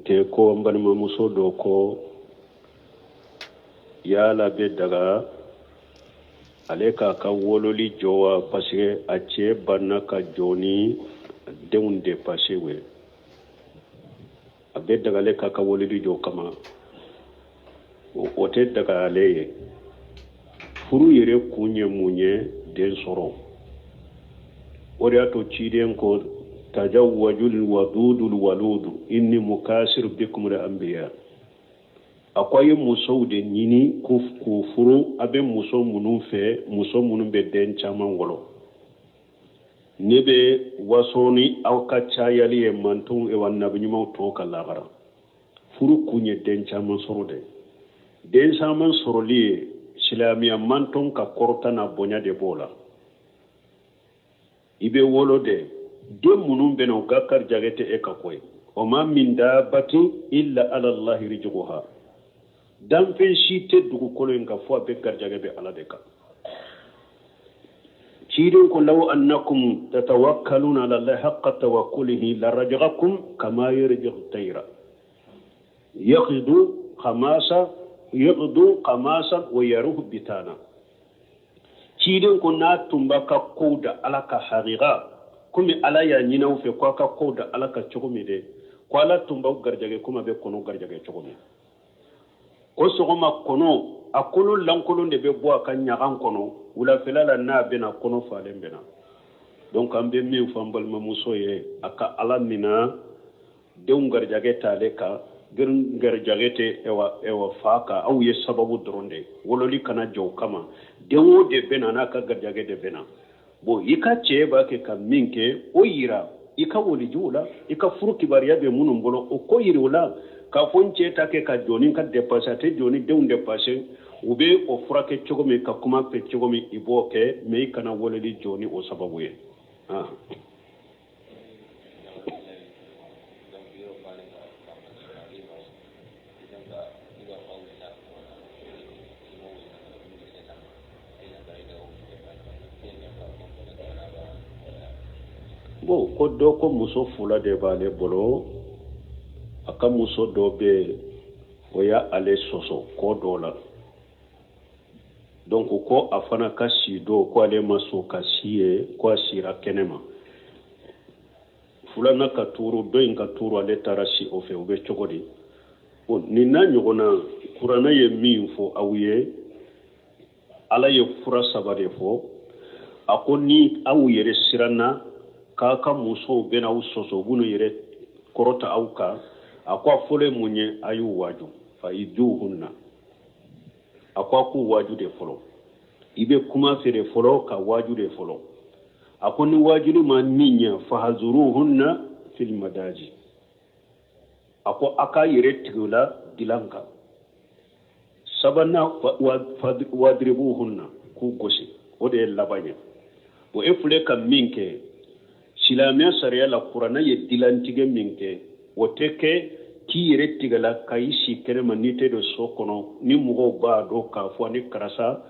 Tɛ ko n balimamuso dɔ ko yala bɛ daga ale k'a ka wololi jɔ wa, parce que a cɛ banna ka jɔ ni denw dépense ye. A bɛ daga ale k'a ka wololi jɔ kama? O tɛ daga ale ye. Furu yɛrɛ kun ye mun ye? Den sɔrɔ. O de y'a to ciden ko tajawwajul wadudul waludu inni mukasir bikumul anbiya. A ko a ye musow de ɲini k'u furu, a bɛ muso minnu fɛ, muso minnu bɛ den caman wolo. Ne bɛ waso ni aw ka cayali ye mantonw wa nabiɲumanw tɔw kan lahara. Furu kun ye den caman sɔrɔ de. Den caman sɔrɔli ye silamɛya manton ka kɔrɔta n'a bonya de b'o la. I bɛ wolo de, den minnu bɛ na, u ka garijɛgɛ tɛ e ka ko ye. Wa ma min dabatin illa ala allahi rizquha. Danfɛn si tɛ dugukolo in kan fo a bɛɛ garijɛgɛ bɛ Ala de kan. Ciden ko law annakum tatawakkaluna ala allahi haqqa tawakkulihi la razaqakum kama yarzuqu tayra yaghdu khamasa yaghdu khamasan wa yaruhu bitana. Ciden ko n'a tun b'a ka kow da Ala ka hakika, komi Ala y'a ɲini aw fɛ ko aw ka kow da Ala ka cogo min dɛ, ko Ala tun b'aw garijɛgɛ komi a bɛ kɔnɔ garijɛgɛ cogo min. Ko sɔgɔma kɔnɔ a kolo lankolon de bɛ bɔ a ka ɲagan kɔnɔ, wulafɛla la n'a bɛna kɔnɔ falen bɛna. Donc an bɛ min fɔ an balimamuso ye, a ka Ala minɛ, denw garijɛgɛ t'ale kan, denw garijɛgɛ tɛ ɛwa fa kan. Aw ye sababu dɔrɔn de ye. Wololi kana jɔ o kama. Den o de bɛ na n'a ka garijɛgɛ de bɛ na. Bon, i ka cɛ b'a kɛ ka min kɛ, o yira i ka walijuw la. I ka furu kibaruya bɛ minnu bolo, o ko yira u la k'a fɔ n cɛ ta kɛ ka jɔ ni ka dépense, a tɛ jɔ ni denw dépense. U bɛ o furakɛ cogo min, ka kuma fɛ cogo min, i b'o kɛ, mais i kana wololi jɔ ni o sababu ye. Bon, ko dɔ ko muso fila de b'ale bolo, a ka muso dɔ bɛ yen, o y'ale sɔsɔ ko dɔ la. Donc ko a fana ka si dɔ, ko ale ma sɔn ka si ye, ko a sira kɛnɛ ma. Filanan ka tuuru, dɔ in ka tuuru, ale taara si o fɛ. O bɛ cogo di? Bon, nin n'a ɲɔgɔnna, kuranɛ ye min fɔ aw ye, Ala ye fura saba de fɔ. A ko ni aw yɛrɛ siranna k'a ka musow bɛna aw sɔsɔ, u b'u yɛrɛ kɔrɔta aw kan, a ko a fɔlɔ ye mun ye? A y'u waaju. Fa ijuhunna, a ko a k'u waaju de fɔlɔ. I bɛ kuma fɛ de fɔlɔ, ka waaju de fɔlɔ. A ko ni waajuli ma min ɲɛ, fahazuruhunna fil madaji, a ko a k'a yɛrɛ tigɛ u la dilan kan. Sabanan, wadribuhunna, k'u gosi, o de ye laban ye. O e filɛ ka min kɛ silamɛya sariya la, kuranɛ ye dilantigɛ min kɛ, o tɛ kɛ k'i yɛrɛ tigɛ la ka i si kɛnɛma n'i tɛ don so kɔnɔ, ni mɔgɔw b'a dɔn k'a fɔ ni karisa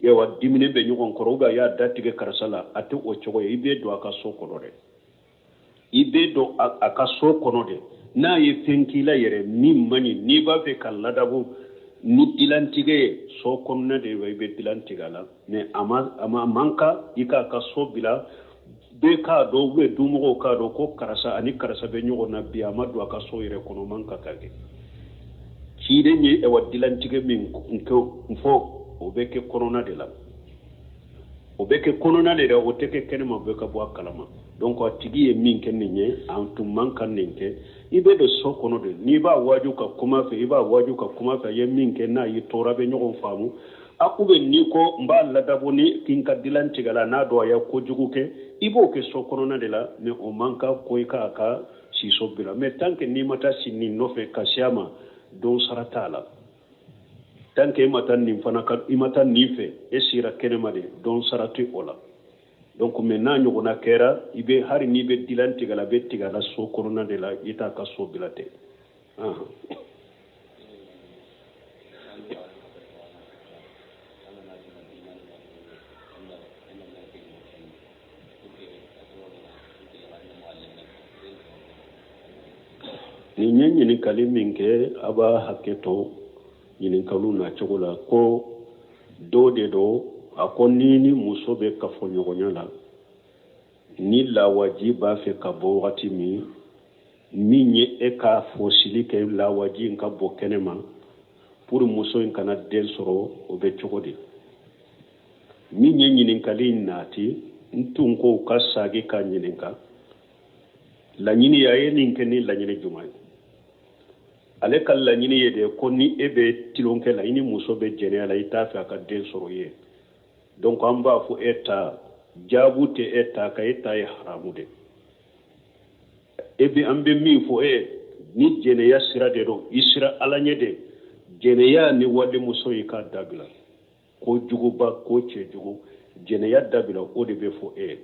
yawa diminen bɛ ɲɔgɔn kɔrɔ, ou bien a y'a datigɛ karisa la, a tɛ o cogo ye. I bɛ don a ka so kɔnɔ dɛ, i bɛ don a ka so kɔnɔ de. N'a ye fɛn k'i la yɛrɛ min man ɲi, n'i b'a fɛ ka ladabu ni dilantigɛ ye, so kɔnɔna de i bɛ dilan tigɛ a la. Mais a ma man kan i k'a ka so bila, bɛɛ k'a dɔn, ou bien dumɔgɔw k'a dɔn ko karisa ani karisa bɛ ɲɔgɔn na bi, a ma don a ka so yɛrɛ kɔnɔ, man kan ka kɛ. Ciden ye ɛwa dilantigɛ min fɔ, o bɛ kɛ kɔnɔna de la, o bɛ kɛ kɔnɔna de la, o tɛ kɛ kɛnɛma, bɛɛ ka bɔ a kalama. Donc a tigi ye min kɛ nin ye, a tun man kan nin kɛ. I bɛ don so kɔnɔ de, n'i b'a waaju ka kuma fɛ, i b'a waaju ka kuma fɛ. A ye min kɛ, n'a y'i tɔɔrɔ, a bɛ ɲɔgɔn faamu. A ou bien n'i ko n b'a ladabo ni k'i ka dilan tigɛ la, n'a dɔn a ye kojugu kɛ, i b'o kɛ so kɔnɔna de la. Mais o man kan ko i k'a ka siso bila. Mais tant que n'i ma taa si nin nɔfɛ ka se a ma, don sara t'a la. Tant que i ma taa nin fana ka, i ma taa nin fɛ, e sira kɛnɛma de, don sara tɛ o la. Donc mais n'a ɲɔgɔnna kɛra, i bɛ hali n'i bɛ dilan tigɛ la, a bɛ tigɛ la so kɔnɔna de la, i t'a ka so bila ten. Nin ye ɲininkali min kɛ, a b'a hakɛ to ɲininkaliw na cogo la, ko dɔ de don, a ko ni ni muso bɛ kafoɲɔgɔnya la, ni lawaji b'a fɛ ka bɔ wagati min, min ye e ka fosili kɛ lawaji in ka bɔ kɛnɛ ma pour muso in kana den sɔrɔ, o bɛ cogo di? Min ye ɲininkali in nati, n tun ko ka sagi ka ɲininka laɲini, a ye nin kɛ ni laɲini jumɛn ye? Ale ka laɲini ye de ko ni e bɛ tilonkɛ la, i ni muso bɛ jɛnɛya la, i t'a fɛ a ka den sɔrɔ ye. Donc an b'a fɔ e ta jaabu tɛ e ta kan, e ta ye haramu de. E bɛ an bɛ min fɔ e ni jɛnɛya sira de don, i sira Ala ɲɛ de, jɛnɛya ni walimuso i k'a dabila, ko juguba, ko cɛjugu, jɛnɛya dabila, o de bɛ fɔ e ye.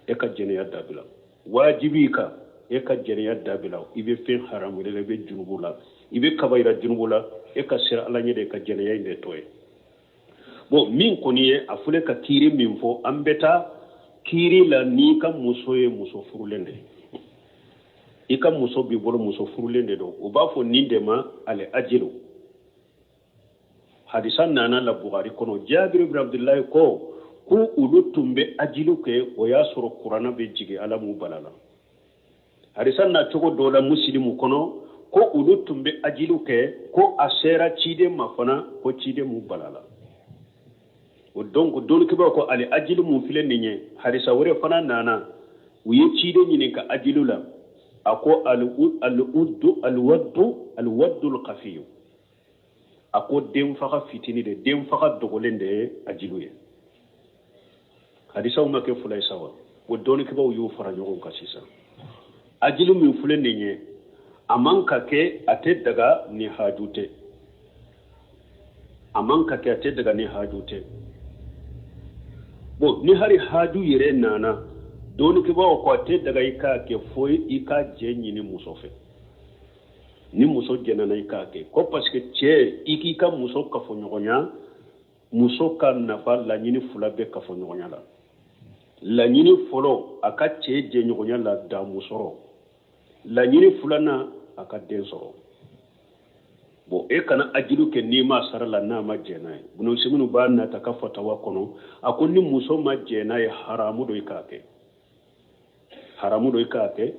E ka jɛnɛya dabila, wajibi kan e ka jɛnɛya dabila. I bɛ fɛn haramu de la, i bɛ junubu la, i bɛ kabayira junubu la, e ka sira Ala ɲɛ de, ka jɛnɛya in de to ye. Bon, min kɔni ye a filɛ ka kiiri min fɔ, an bɛ taa kiiri la. N'i ka muso ye muso furulen de ye, i ka muso b'i bolo, muso furulen de don, u b'a fɔ nin de ma ale ajilu. Hadisa nana la Bugari kɔnɔ, Jabiri ibn Abdullahi ko ko olu tun bɛ ajilu kɛ, o y'a sɔrɔ kuranna bɛ jigin, Ala m'u bala la. Hadisa na cogo dɔ la Musilimu kɔnɔ, ko olu tun bɛ ajilu kɛ, ko a sera ciden ma fana, ko ciden m'u bala la. O donc dɔnnikɛbaaw ko ale ajilu mun filɛ nin ye, hadisa wɛrɛ fana nana, u ye ciden ɲininka ajilu la, a ko al-uddu al-waddu al-waddu al-khafiyu, a ko denfaga fitini de, denfaga dogolen de ye ajilu ye. Hadisaw ma kɛ fila ye sa wa? O dɔnnikɛbaaw y'u fara ɲɔgɔn kan sisan. Ajilu min filɛ nin ye, a man ka kɛ, a tɛ daga ni haju tɛ, a man ka kɛ, a tɛ daga ni haju tɛ. Bon, ni hari haju yɛrɛ nana, dɔnnikɛbaaw ko a tɛ daga i k'a kɛ fo i ka jɛ ɲini muso fɛ. Ni muso jɛnana, i k'a kɛ, ko parce que cɛ, i k'i ka muso kafoɲɔgɔnya, muso ka nafa laɲini fila bɛ kafoɲɔgɔnya la. Laɲini fɔlɔ, a ka cɛ jɛɲɔgɔnya la damu sɔrɔ. Laɲini filanan, a ka den sɔrɔ. Bon, e kana ajilu kɛ n'i ma sara la, n'a ma jɛn n'a ye. Bunu b'a nata ka fatawa kɔnɔ, a ko ni muso ma jɛn n'a ye, haramu don i k'a kɛ, haramu don i k'a kɛ,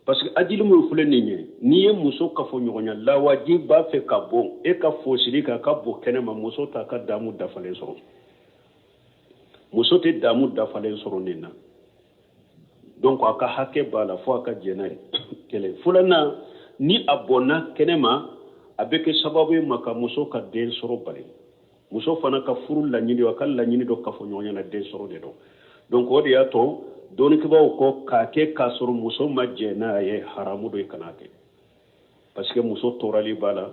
parce que ajilu min filɛ nin ye, n'i ye muso kafoɲɔgɔnya, lawaji b'a fɛ ka bɔ, e ka fosili k'a ka bɔ kɛnɛ ma, muso t'a ka damu dafalen sɔrɔ, muso tɛ damu dafalen sɔrɔ nin na. Donc a ka hakɛ b'a la fo a ka jɛn n'a ye. Kelen filanan, ni a bɔnna kɛnɛ ma, a bɛ kɛ sababu ye ma ka muso ka den sɔrɔ bali. Muso fana ka furu laɲini, a ka laɲini dɔ kafoɲɔgɔnya la, den sɔrɔ de don. Donc o de y'a to dɔnnikɛbaaw ko k'a kɛ k'a sɔrɔ muso ma jɛn n'a ye, haramu don, i kana kɛ, parce que muso tɔɔrɔli b'a la,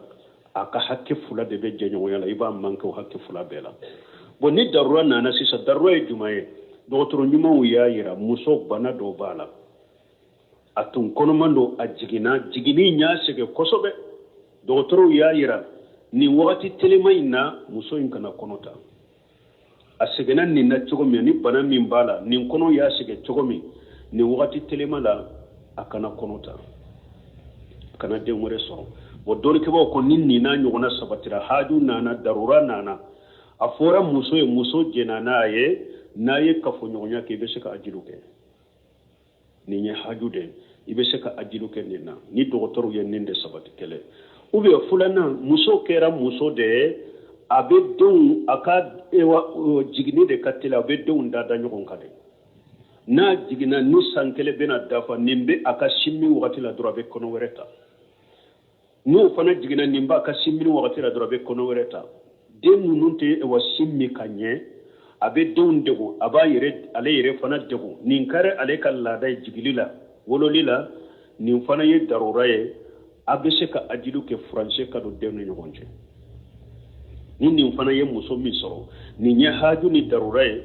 a ka hakɛ fila de bɛ jɛɲɔgɔnya la, i b'a manqué o hakɛ fila bɛɛ la. Bon, ni darura nana sisan, darura ye jumɛn ye? Dɔgɔtɔrɔ ɲumanw y'a yira, muso bana dɔ b'a la, a tun kɔnɔman don, a jiginna, jiginni y'a sɛgɛn kosɛbɛ. Dɔgɔtɔrɔw y'a yira nin wagati telima in na, muso in kana kɔnɔ ta. A sɛgɛnna nin na cogo min, ni bana min b'a la, nin kɔnɔ y'a sɛgɛn cogo min, nin wagati telima la, a kana kɔnɔ ta, a kana den wɛrɛ sɔrɔ. Bon, dɔnnikɛbaaw ko ni nin n'a ɲɔgɔnna sabatira, haju nana, darura nana, a fɔra muso ye, muso jɛnna n'a ye, n'a ye kafoɲɔgɔnya kɛ, i bɛ se ka ajilu kɛ. Nin ye haju de ye, i bɛ se ka ajilu kɛ nin na, ni dɔgɔtɔrɔw ye nin de sabati. Kɛlɛ ou bien filanan, muso kɛra muso de ye, a bɛ denw, a ka jiginni de ka teli, a bɛ denw da da ɲɔgɔn kan de. N'a jiginna, ni san kelen bɛna dafa, nin bɛ a ka sin min wagati la dɔrɔn, a bɛ kɔnɔ wɛrɛ ta. N'o fana jiginna, nin b'a ka sin min wagati la dɔrɔn, a bɛ kɔnɔ wɛrɛ ta. Den ninnu tɛ wa sin min ka ɲɛ, a bɛ denw degun, a b'a yɛrɛ, ale yɛrɛ fana degun. Nin kɛra ale ka laada ye jigili la, wololi la. Nin fana ye darura ye, a bɛ se ka ajilu kɛ, furancɛ ka don denw ni ɲɔgɔn cɛ. Ni nin fana ye muso min sɔrɔ, nin ye haju ni darura ye,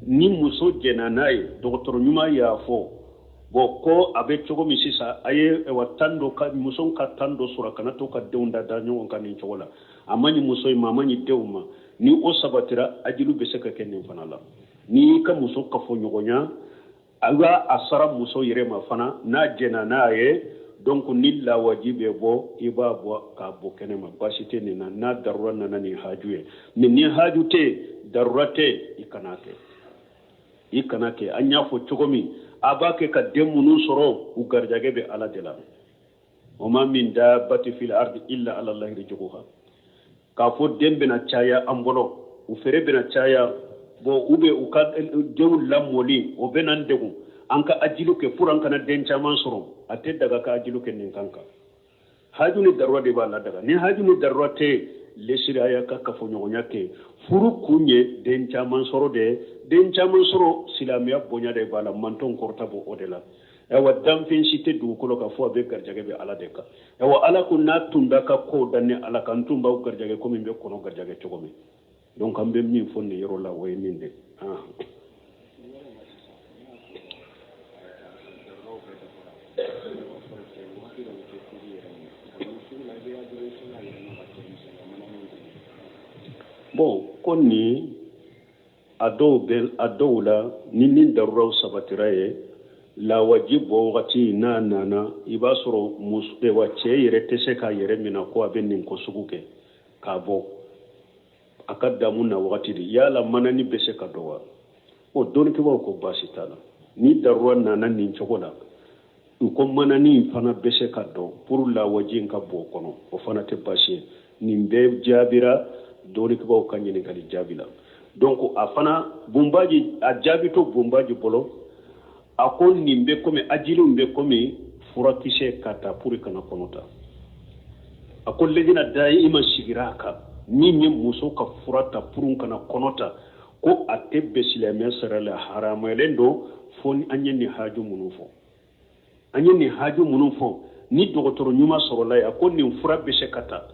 ni muso jɛnna n'a ye, dɔgɔtɔrɔ ɲuman y'a fɔ, bon, ko a bɛ cogo min sisan, a ye wa tan dɔ ka muso ka tan dɔ sɔrɔ, a kana to ka denw da da ɲɔgɔn kan nin cogo la, a man ɲi muso in ma, a man ɲi denw ma. Ni o sabatira, ajilu bɛ se ka kɛ nin fana la. N'i y'i ka muso kafoɲɔgɔnya, a b'a a sara muso yɛrɛ ma fana, n'a jɛnna n'a ye. Donc ni lawaji bɛ bɔ, i b'a bɔ k'a bɔ kɛnɛ ma, baasi tɛ nin na, n'a darura nana ni haju ye. Mais ni haju tɛ, darura tɛ, i kana kɛ, i kana kɛ. An y'a fɔ cogo min, a b'a kɛ ka den minnu sɔrɔ, u garijɛgɛ bɛ Ala de la. Wa ma min dabbati fil ardi illa ala Allahi rizquha. K'a fɔ den bɛna caya an bolo, u feere bɛna caya, bon, u bɛ u ka denw lamɔli, o bɛna an degun, an ka ajilu kɛ pour an kana den caman sɔrɔ. A tɛ daga ka ajilu kɛ nin kan kan. Haju ni darura de b'a la daga. Ni haju ni darura tɛ, lesiri a y'a ka kafoɲɔgɔnya kɛ. Furu kun ye den caman sɔrɔ de ye. Den caman sɔrɔ, silamɛya bonya de b'a la, mantɔn kɔrɔta b'o o de la. Ayiwa, danfɛn si tɛ dugukolo kan fo a bɛ garijɛgɛ bɛ Ala de kan. Ayiwa, Ala ko n'a tun b'a ka kow dan ni Ala kan, n tun b'aw garijɛgɛ komi n bɛ kɔnɔ garijɛgɛ cogo min. Donc an bɛ min fɔ nin yɔrɔ la, o ye nin de. Bon, ko nin a dɔw bɛ a dɔw la, ni daruraw sabatira ye, lawaji bɔ wagati n'a nana, i b'a sɔrɔ muso wa cɛ yɛrɛ tɛ se k'a yɛrɛ minɛ ko a bɛ nin ko sugu kɛ k'a bɔ a ka damu na wagati de. Yala manani bɛ se ka dɔn wa? O dɔnnikɛbaaw ko baasi t'a la. Ni darura nana nin cogo la, u ko manani fana bɛ se ka dɔn pour lawaji in ka bɔ o kɔnɔ, o fana tɛ baasi ye. Nin bɛɛ jaabira dɔnnikɛbaaw ka ɲininkali jaabi la. Donc a fana bunbaji a jaabi to bunbaji bolo, a ko nin bɛ komi ajiliw bɛ komi furakisɛ ka ta pour kana kɔnɔ ta. A ko lejina dayima sigira a kan, min ye muso ka fura ta pour kana kɔnɔ ta, ko a tɛ bɛn silamɛya sariya la, haramuyalen don, fo ni an ye nin haju minnu fɔ. An ye nin haju minnu fɔ, ni dɔgɔtɔrɔ ɲuman sɔrɔla yen, a ko nin fura bɛ se ka ta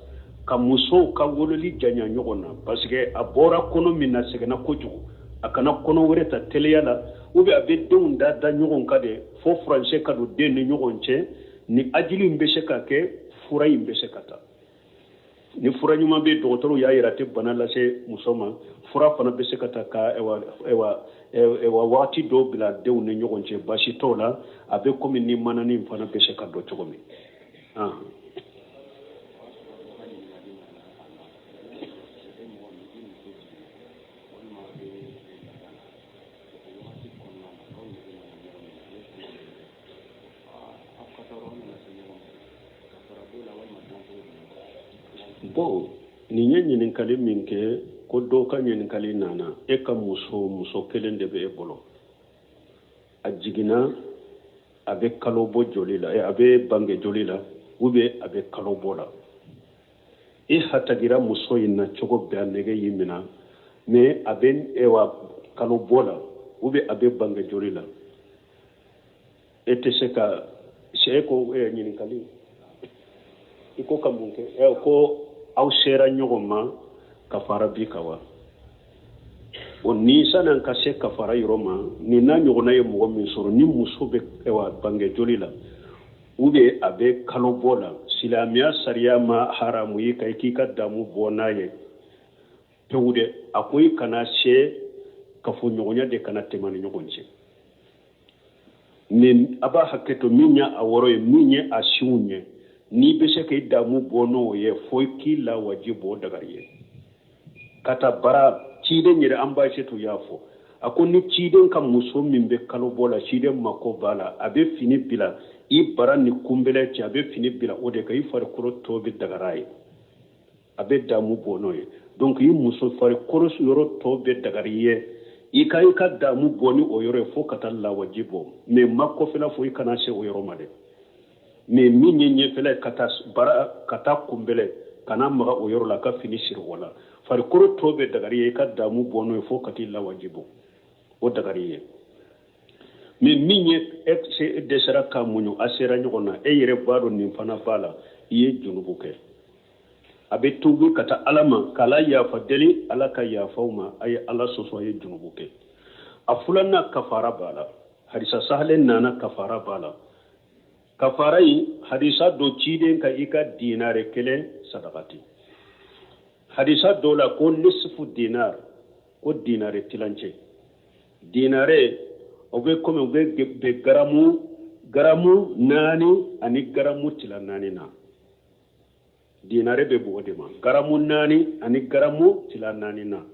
ka musow ka wololi janya ɲɔgɔn na, parce que a bɔra kɔnɔ min na, sɛgɛnna kojugu, a kana kɔnɔ wɛrɛ ta teliya la, ou bien a bɛ denw da da ɲɔgɔn kan de fo furancɛ ka don den ni ɲɔgɔn cɛ. Ni ajili in bɛ se ka kɛ, fura in bɛ se ka ta. Ni fura ɲuman bɛ, dɔgɔtɔrɔw y'a yira a tɛ bana lase muso ma, fura fana bɛ se ka ta ka ɛwa waati dɔw bila denw ni ɲɔgɔn cɛ, baasi t'o la. A bɛ komi ni manani in fana bɛ se ka dɔn cogo min. Bon, nin ye ɲininkali min kɛ, ko dɔw ka ɲininkali nana, e ka muso kelen de bɛ e bolo, a jiginna, a bɛ kalo bɔ joli la, a bɛ bange joli la, ou bien a bɛ kalo bɔ la. E hatagira muso in na cogo bɛɛ, a nege y'i minɛ, mais a bɛ wa kalo bɔ la, ou bien a bɛ bange joli la, e tɛ se ka sɛ ko ɲininkali i ko ka mun kɛ? Ko aw sera ɲɔgɔn ma, kafara bi ka wa? O ni sanni ka se kafara yɔrɔ ma, ni n'a ɲɔgɔnna ye mɔgɔ min sɔrɔ, ni muso bɛ wa bange joli la, ou bien a bɛ kalo bɔ la, silamɛya sariya ma haramu ye ka i k'i ka damu bɔ n'a ye pewu dɛ. A ko i kana se kafoɲɔgɔnya de kana tɛmɛ ni ɲɔgɔn cɛ. Ni a b'a hakɛ to, min ye a wɔrɔ ye, min ye a siw ye, n'i bɛ se k'i damu bɔ n'o ye, fo k'i lawaji bɔ dagari ye ka taa bara. Ciden yɛrɛ, an b'a se to y'a fɔ, a ko ni ciden ka muso min bɛ kalo bɔ la, ciden mako b'a la, a bɛ fini bila i bara ni kunbɛlɛ cɛ, a bɛ fini bila o de kan, i farikolo tɔ bɛ dagara ye, a bɛ damu bɔ n'o ye. Donc i muso farikolo yɔrɔ tɔ bɛ dagari ye, i ka i ka damu bɔ ni o yɔrɔ ye fo ka taa lawaji bɔ. Mais ma kɔfɛla, fo i kana se o yɔrɔ ma dɛ. Mais min ye ɲɛfɛla ye, ka taa bara, ka taa kunbɛlɛ, kana maga o yɔrɔ la, ka fini siri o la, farikolo tɔ bɛ dagari ye, i ka damu bɔ n'o ye fo ka t'i lawaji bɔ, o dagari ye. Mais min ye e dɛsɛra k'a muɲu, a sera ɲɔgɔn na, e yɛrɛ b'a dɔn nin fana b'a la, i ye junubu kɛ. A bɛ tuubi ka taa Ala ma k'Ala yafa deli, Ala ka yafa aw ma, a ye Ala sɔsɔ, a ye junubu kɛ. A filanan, kafara b'a la. Hadisa sahalen nana, kafara b'a la. Kafara in, hadisa dɔ, ciden ka i ka dinare kelen sadakati. Hadisa dɔ la ko nisifu dinar, ko dinare tilancɛ. Dinare o bɛ komi u bɛ garamu Garamu 4 ani garamu tila 4 na. Dinare bɛ bɔ o de ma, garamu 4 ani garamu tila 4 na.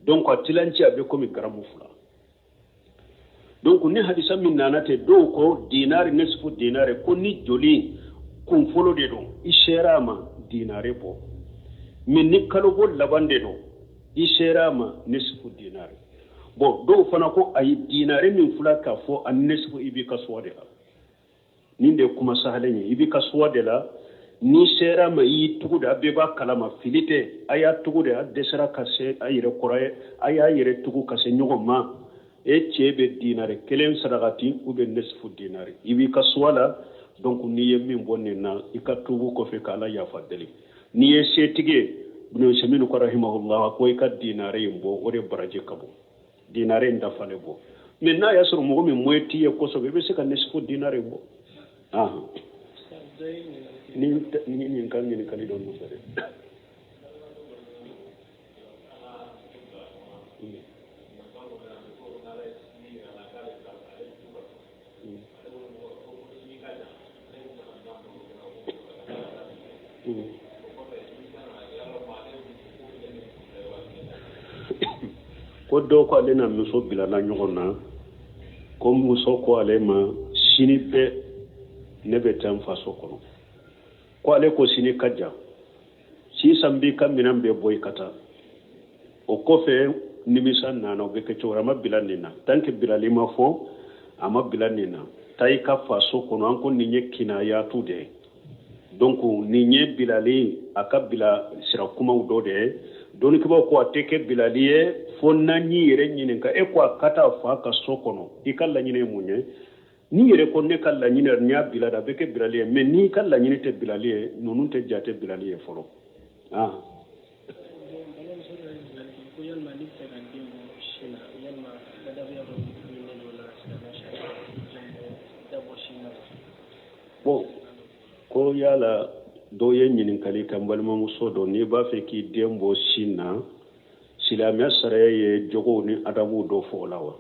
Donc a tilancɛ a bɛ komi garamu 2. Donc ni hadisa min nana ten, dɔw ko dinari nesifu dinari, ko ni joli kunfɔlɔ de don i sera a ma dinari bɔ, mais ni kalobɔ laban de don i sera a ma nesifu dinari. Bon dɔw fana ko ayi, dinari min fila k'a fɔ a nesifu i b'i ka suwa de la. Nin de ye kuma sahalen ye, i b'i ka suwa de la. N'i sera a ma i y'i tugu de, a bɛɛ b'a kalama, fili tɛ, a y'a tugu de, a dɛsɛra ka se a yɛrɛ kɔrɔ ye, a y'a yɛrɛ tugu ka se ɲɔgɔn ma. E cɛ bɛ dinari 1 sarakati ou bien nesifu dinari, i b'i ka suwa la. Donc n'i ye min bɔ nin na, i ka tubu kɔfɛ ka Ala yafa deli. N'i ye setigi ye, Ibn Usaymin ko rahimahullah, ko i ka dinari in bɔ, o de baraji ka bon, dinari in dafalen bɔ. Mais n'a y'a sɔrɔ mɔgɔ min moyen t'i ye kosɛbɛ, i bɛ se ka nesifu dinari bɔ. Ni nin ka ɲininkali dɔ nɔfɛ dɛ. Ko dɔw ko ale na muso bilala ɲɔgɔn na, ko muso ko ale ma sini bɛɛ ne bɛ taa n faso kɔnɔ, ko ale ko sini ka jan, sisan b'i ka minɛn bɛɛ bɔ i ka taa. O kɔfɛ nimisa nana, o bɛ kɛ cogo a ma bila nin na, tant que bilali ma fɔ a ma bila nin na, taa i ka faso kɔnɔ. An ko nin ye kinayatu de ye, donc nin ye bilali a ka bila sira kumaw dɔ de ye. Dɔnnikɛbaaw ko a tɛ kɛ bilali ye fo n'an y'i yɛrɛ ɲininka, e ko a ka taa fa ka so kɔnɔ, i ka laɲini ye mun ye? N'i yɛrɛ ko ne ka laɲini yɛrɛ n'i y'a bila a bɛ kɛ bilali ye, mais n'i ka laɲini tɛ bilali ye, ninnu tɛ jate bilali ye fɔlɔ. Bon, ko yala dɔw ye ɲininkali kɛ n balimamuso dɔ, n'i b'a fɛ k'i den bɔ sin na, silamɛya sariya ye jogow ni adabuw dɔ fɔ o la wa?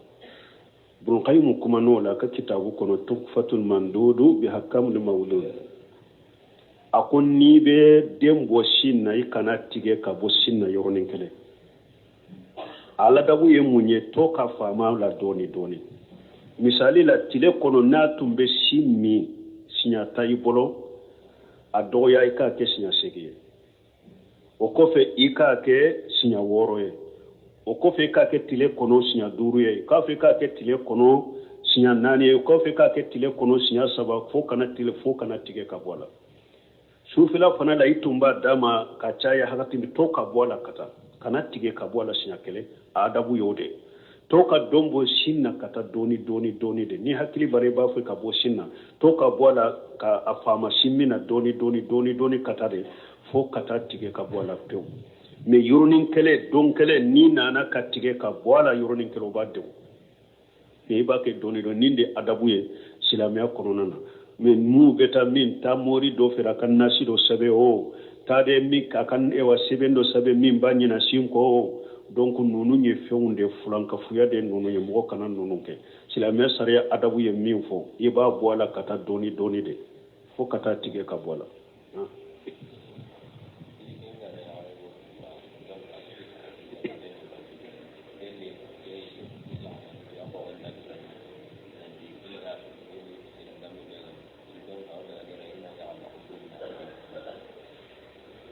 Ibn Qayyim kuman'o la a ka kitabu kɔnɔ Tuhfatul Mamdudu bi Ahkamil Mawlud. A ko n'i bɛ den bɔ sin na, i kana tigɛ ka bɔ sin na yɔrɔnin kelen. A ladabu ye mun ye? To ka faama la dɔɔni dɔɔni. Misali la, tile kɔnɔ n'a tun bɛ sin min siɲɛ 10 i bolo, a dɔgɔya i k'a kɛ siɲɛ 8 ye. O kɔfɛ i k'a kɛ siɲɛ 6 ye. O kɔfɛ i k'a kɛ tile kɔnɔ siɲɛ 5 ye. K'a fɔ i k'a kɛ tile kɔnɔ siɲɛ 4 ye. K'a fɔ i k'a kɛ tile kɔnɔ siɲɛ 3, fo kana tile, fo kana tigɛ ka bɔ a la. Sufɛla fana la, i tun b'a d'a ma ka caya hakɛ min, to ka bɔ a la ka taa, kana tigɛ ka bɔ a la siɲɛ 1. A adabu y'o de ye. To ka dɔn bɔ sin na ka taa dɔɔni dɔɔni dɔɔni de. Ni hakili b'a la, i b'a fɔ ka bɔ sin na, to ka bɔ a la ka a faama sin min na dɔɔni dɔɔni dɔɔni dɔɔni ka taa de, fo ka taa tigɛ ka bɔ a la pewu. Mais yɔrɔnin kelen, don kelen, n'i nana ka tigɛ ka bɔ a la yɔrɔnin kelen, o b'a degun. Mais i b'a kɛ dɔɔni dɔɔni. Nin de adabu ye silamɛya kɔnɔna na. Mais n'u bɛ taa min taa mori dɔ fɛ a ka nasi dɔ sɛbɛn o, taa de min a ka ewa sɛbɛn dɔ sɛbɛn min b'a ɲina sin kɔ o. Donc ninnu ye fɛnw de fulankafuya de ninnu ye, mɔgɔ kana ninnu kɛ. Silamɛya sariya adabu ye min fɔ, i b'a bɔ a la ka taa dɔɔni dɔɔni de, fo ka taa tigɛ ka bɔ a la.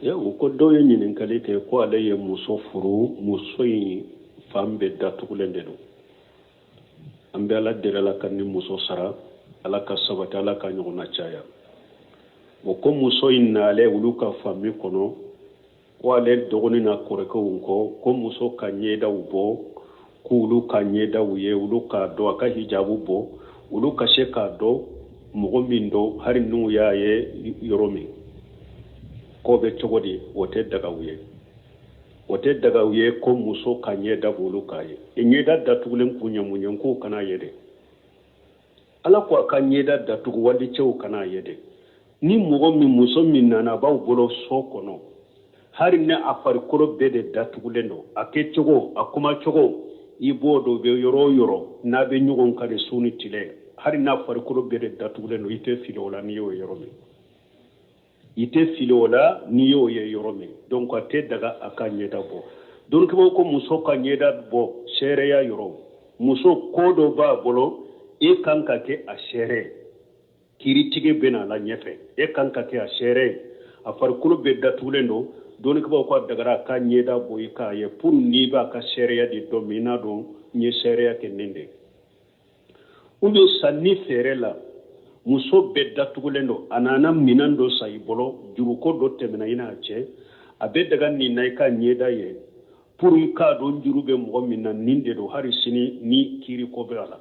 U ko dɔw ye ɲininkali kɛ ko ale ye muso furu, muso in fan bɛɛ datugulen de don. An bɛ Ala deli Ala ka ni muso sara, Ala ka sabati, Ala ka ɲɔgɔnna caya. O ko muso in nalen olu ka fami kɔnɔ, ko ale dɔgɔnin n'a kɔrɔkɛw kɔ, ko muso ka ɲɛdaw bɔ, k'olu ka ɲɛdaw ye, olu k'a dɔn, a ka hijabu bɔ, olu ka se k'a dɔn mɔgɔ min don, hali n'u y'a ye yɔrɔ min. K'o bɛ cogo di? O tɛ daga u ye. O tɛ daga u ye ko muso ka ɲɛda bɔ olu k'a ye. E ɲɛda datugulen kun ye mun ye? N k'o kana ye dɛ. Ala ko a ka ɲɛda datugu walicɛw kana ye dɛ. Ni mɔgɔ min, muso min nana a b'aw bolo so kɔnɔ, hali ni a farikolo bɛɛ de datugulen don, a kɛcogo, a kumacogo, i b'o dɔn, u bɛ yɔrɔ o yɔrɔ, n'a bɛ ɲɔgɔn kan de su ni tile, Hali n'a farikolo bɛɛ de datugulen don, i tɛ fili o la n'i y'o ye yɔrɔ min. I tɛ fili o la n'i y'o ye yɔrɔ min. Donc a tɛ daga a ka ɲɛda bɔ. Dɔnnikɛbaaw ko muso ka ɲɛda bɔ seereya yɔrɔ, muso ko dɔ b'a bolo, e kan ka kɛ a seere. Kiiritigɛ bɛ na a la ɲɛfɛ, e kan ka kɛ a seere ye. A farikolo bɛɛ datugulen don. Dɔnnikɛbaaw ko a dagara a ka ɲɛda bɔ i k'a ye pour n'i b'a ka seereya di don min, i n'a dɔn n ye seereya kɛ nin de. Ou bien sanni feere la, muso bɛɛ datugulen don, a nana minɛn dɔ san i bolo, juruko dɔ tɛmɛna i n'a cɛ, a bɛ daga nin na i ka ɲɛda ye pour i k'a dɔn juru bɛ mɔgɔ min na, nin de don, hali sini ni kiiri ko bɛ a la.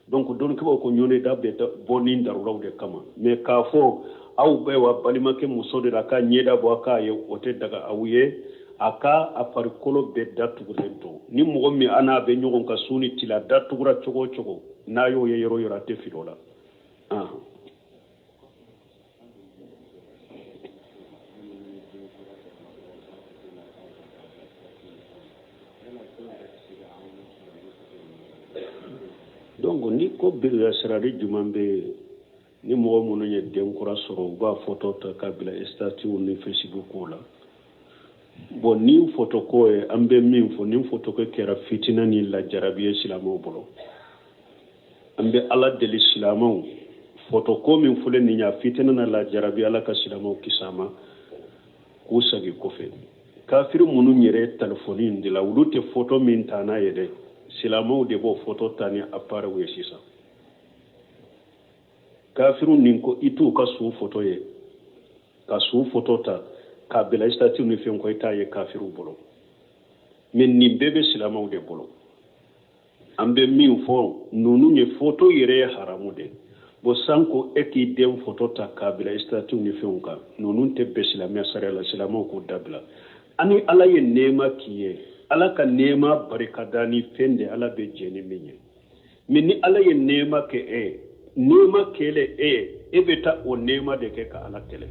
Donc dɔnnikɛbaaw ko ɲɛda bɛ bɔ nin daruraw de kama. Mais k'a fɔ aw bɛ wa balimakɛ muso de la ka ɲɛda bɔ a k'a ye, o tɛ daga aw ye. A ka a farikolo bɛɛ datugulen to. Ni mɔgɔ min a n'a bɛ ɲɔgɔn kan su ni tile, a datugura cogo o cogo, n'a y'o ye yɔrɔ o yɔrɔ, a tɛ fili o la. Donc ni ko bilasirali jumɛn bɛ yen, ni mɔgɔ minnu ye den kura sɔrɔ, u b'a photo ta k'a bila statut ni Facebook la. Bon, ni photo ko ye, an bɛ min fɔ, ni photo ko kɛra fitina ni lajarabi ye silamɛw bolo, an bɛ Ala deli silamɛw, photo ko min filɛ nin ye, a fitina na lajarabi, Ala ka silamɛw kisi a ma, k'u segin kɔfɛ. Kafiri minnu yɛrɛ ye telefɔni in dilan, olu tɛ photo min ta n'a ye dɛ, silamɛw de b'o photo ta ni appareil ye sisan. Kafiriw nin ko i t'u ka su photo ye, ka su photo ta k'a bila statut ni fɛn kɔ, i t'a ye kafiriw bolo. Mais nin bɛɛ bɛ silamɛw de bolo. An bɛ min fɔ ninnu ye, photo yɛrɛ ye haramu de. Bon, sanko e k'i den photo ta k'a bila statut ni fɛnw kan, ninnu tɛ bɛn silamɛya sariya la. Silamɛw k'o dabila. Ani Ala ye nɛɛma k'i ye, Ala ka nɛɛma barika da ni fɛn de, Ala bɛ jɛn ni min ye. Mais ni Ala ye nɛɛma kɛ e ye, nɛɛma kɛlen e ye, e bɛ taa o nɛɛma de kɛ ka Ala kɛlɛ.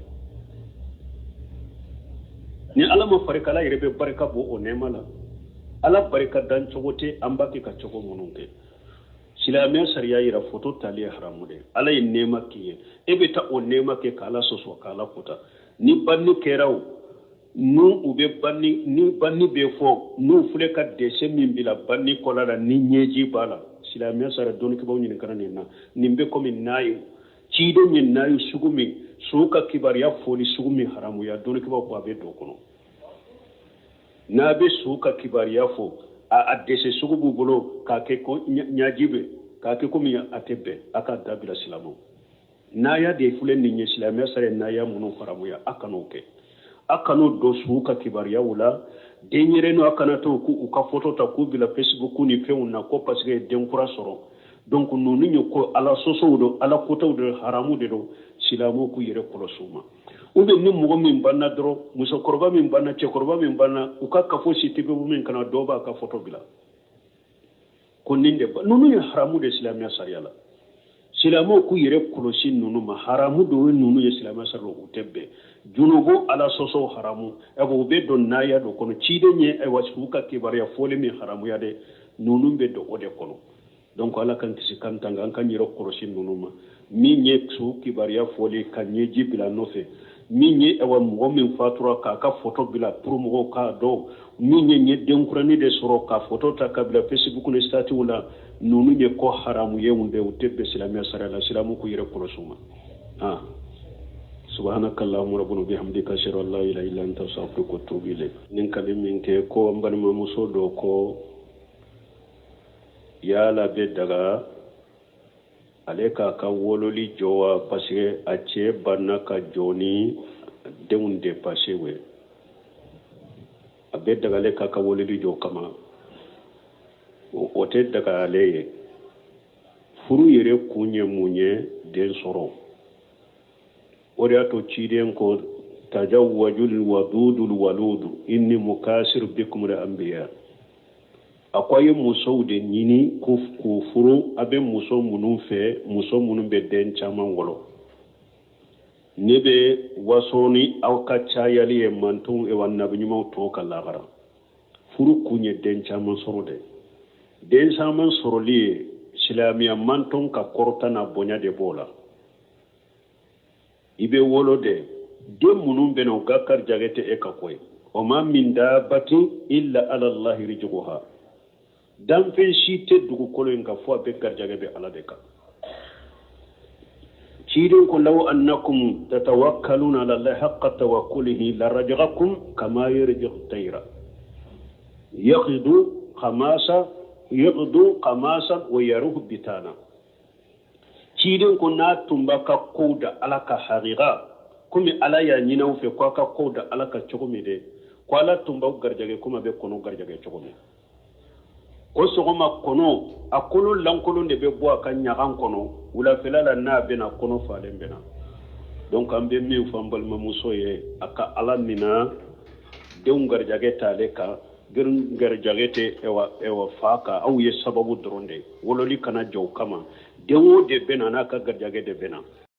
Ni Ala ma farika, Ala yɛrɛ bɛ barika bɔ o nɛɛma la. Ala barika dan cogo tɛ an b'a kɛ ka cogo minnu kɛ. Silamɛya sariya yira foto tali ye haramu de. Ala ye nɛɛma k'i ye, e bɛ taa o nɛɛma kɛ ka Ala sɔsɔ, ka Ala kota. Ni banni kɛra o, n'u u bɛ banni, ni banni bɛ fɔ, n'u filɛ ka dɛsɛ min bila banni kɔla la, ni ɲɛji b'a la, silamɛya sariya dɔnnikɛbaaw ɲininkara nin na. Nin bɛ komi n'a ye ciden ye n'a ye sugu min, su ka kibaruya fɔli sugu min haramuya, dɔnnikɛbaaw ko a bɛ don kɔnɔ. N'a bɛ su ka kibaruya fɔ, a dɛsɛ sugu b'u bolo k'a kɛ ko ɲaji bɛ k'a kɛ komi a tɛ bɛn, a ka dabila silamɛw. N'aya de filɛ nin ye, silamɛya sariya n'aya minnu haramuya, a kan'o kɛ. A kan'o don su ka kibaruyaw la. Denyɛrɛninw, a kana to k'u ka foto ta k'u bila Facebook ni fɛnw na ko parce que den kura sɔrɔ. Donc ninnu ye ko Ala sɔsɔw don, Ala kotaw don, haramu de don. Silamɛw k'u yɛrɛ kɔlɔsi u ma. Ou bien ni mɔgɔ min banna dɔrɔn, musokɔrɔba min banna, cɛkɔrɔba min banna, u ka kafo si tɛ bɛ min kana, dɔw b'a ka foto bila ko nin de ba ninnu ye haramu de silamɛya sariya la. Silamɛw k'u yɛrɛ kɔlɔsi ninnu ma. Haramu de ye ninnu ye silamɛya sariya la, u tɛ bɛn. Junubu, Ala sɔsɔ haramu, ayiwa u bɛ don n'aya dɔ kɔnɔ. Ciden ye ayiwa u ka kibaruya fɔli min haramuya dɛ, ninnu bɛ don o de kɔnɔ. Donc Ala k'an kisi k'an tanga, an k'an yɛrɛ kɔlɔsi ninnu ma. Min ye su kibaruya fɔli ka ɲɛji bila nɔfɛ, min ye ayiwa mɔgɔ min fatura k'a ka foto bila pour mɔgɔw k'a dɔn, min ye ɲɛ denkuranin de sɔrɔ ka foto ta ka bila Facebook ni statut la, ninnu ye ko haramu ye de, u tɛ bɛn silamɛya sariya la. Silamɛw k'u yɛrɛ kɔlɔsi u ma. Subhanaka allahumma rabbana bihamdika, ashhadu an la ilaha illa anta, astaghfiruka wa atubu ilayk. Nin kali min kɛ ko n balimamuso dɔ ko yala bɛ daga ale k'a ka wololi jɔ wa, parce que a cɛ banna ka jɔ ni denw dépense ye. A bɛ daga ale k'a ka wololi jɔ kama, o tɛ daga ale ye. Furu yɛrɛ kun ye mun ye? Den sɔrɔ. O de y'a to ciden ko tajawwajul wadudul waludu inni mukasir bikum al anbiya. A ko a ye musow de ɲini k'u furu, a bɛ muso minnu fɛ, muso minnu bɛ den caman wolo. Ne bɛ waso ni aw ka cayali ye mantonw wa nabi ɲumanw tɔw ka lahara. Furu kun ye den caman sɔrɔ dɛ. Den caman sɔrɔli ye Silamɛya mantɔn ka kɔrɔta n'a bonya de b'o la. I bɛ wolo de, den minnu bɛ na, u ka garijɛgɛ tɛ e ka ko ye. Wa ma min dabatin illa ala allahi rizquha. Danfɛn si tɛ dugukolo in kan fo a bɛɛ garijɛgɛ bɛ Ala de kan. Ciden ko law annakum tatawakkaluna ala allahi haqqa tawakkulihi la razaqakum kama yarzuqu tayra yaghdu khamasa yaghdu khamasan wa yaruhu bitana. Ciden ko n'a tun b'a ka kow da Ala kan hakika, komi Ala y'a ɲini aw fɛ ko a ka kow da Ala kan cogo min de, ko Ala tun b'aw garijɛgɛ komi a bɛ kɔnɔ garijɛgɛ cogo min. Ko sɔgɔma kɔnɔ a kolo lankolon de bɛ bɔ a ka ɲagan kɔnɔ, wulafɛla la n'a bɛna kɔnɔ falen bɛna. Donc an bɛ min fɔ an balimamuso ye, a ka Ala minɛ, denw garijɛgɛ t'ale kan, denw garijɛgɛ tɛ ɛwa fa kan. Aw ye sababu dɔrɔn de ye. Wololi kana jɔ o kama. Den o de bɛna n'a ka garijɛgɛ de bɛna.